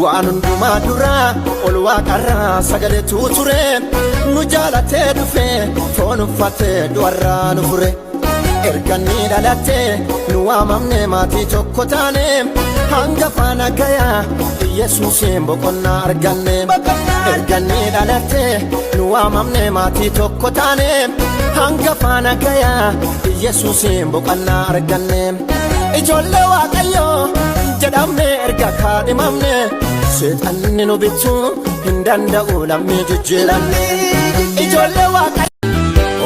Waan hundumaa duraa ol waaqarraa sagaleetu ture, nu jaalatee dhufee foon uffatee du'arraa nu fure. Erga inni dhalatee nu waamamne, maatii tokko taane, hanga faana gayaa Yesuusiin boqonnaa arganne. Erga inni dhalatee nu waamamne, maatii tokko taane, hanga faana gayaa Yesuusiin boqonnaa arganne. Ijoollee Waaqayyoo jedhamne erga kaadhimamne, seexanni nu bituu hin danda'u, lammii jijjiiramne. Ijoollee Waaqayyoo.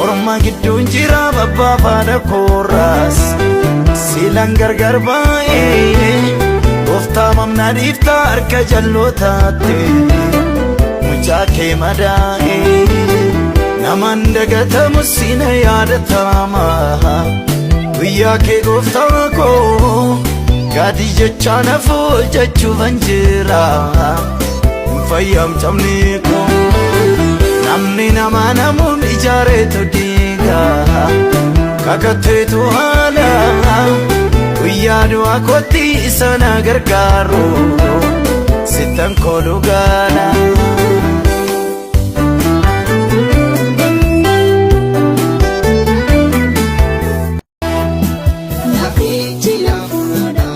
Orma gidduun jira babbaafaadha kooraas silan gargar baa'ee, gooftaa mamnaa dhiiftaa harka jallootaatti mucaa kee madaa'ee. Naman dagatamu sina yaadatama guyyaa kee, gooftaa koo, gaadii jechaa nafuu jechuufan jira, hin fayyamcamne koo. Namni nama namuun ijaareetu diiga, kakatteetu haala, guyyaa du'aa kootti isa na gargaaru sittan kooluu gaala. Nafichi lafuudha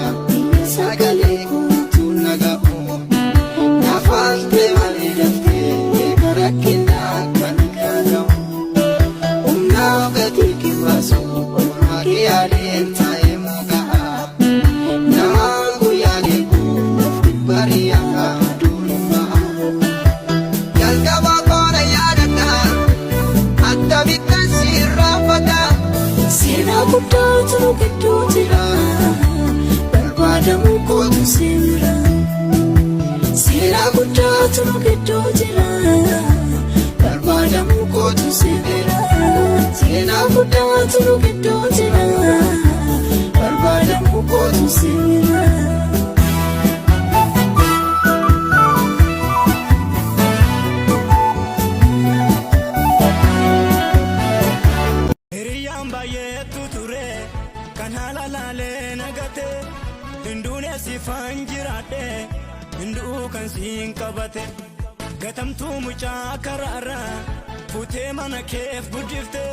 sagalee guutuu nagahu, nafaalte malee daftee rakkinaa kan gaagamu, humnaaf gatii kibaasu olmaa kiyaadeen taa'ee muka'a, nama guyyaa deebi'u bari'aa aduun ba'a. Jalqaba koona yaadadha, akkamittan sirraanfata. Seenaa guddaatu nu gidduu jira, barbaadamu kootu seera. Seenaa guddaatu nu gidduu jira, barbaadamu kootu seera. Seenaa guddaatu nu gidduu jira, barbaadamu kootu seera. Hiriyyaan baay'eetu ture kan haala laalee nagate, hinduune sifaan jiraadhe, hinduu kan siin qabate, gatamtuu mucaa karaarra fuutee mana keef guddifte,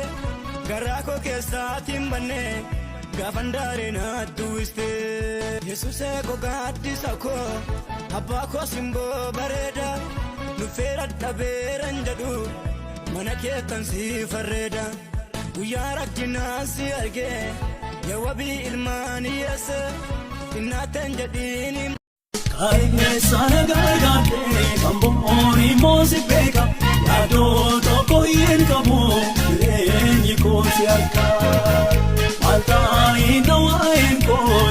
garaa koo keessaatiin banne gaafan daaree naatti uwwiste. Yesuusee koo, gaaddisa koo, abbaa koo, simboo bareeda, nufeera dhabeeran jedhu, mana keettan si farreeda. Guyyaa rakkinaa si argee, yaa wabii ilmaan hiyyeessa, xinnaattan jedhiini. Kaayimeessa na gargaarte kan bo'oon immoo si beeka, yaadoo tokko hin qabu, jireenyi koo si harka. Maal taa'in waa'een koo.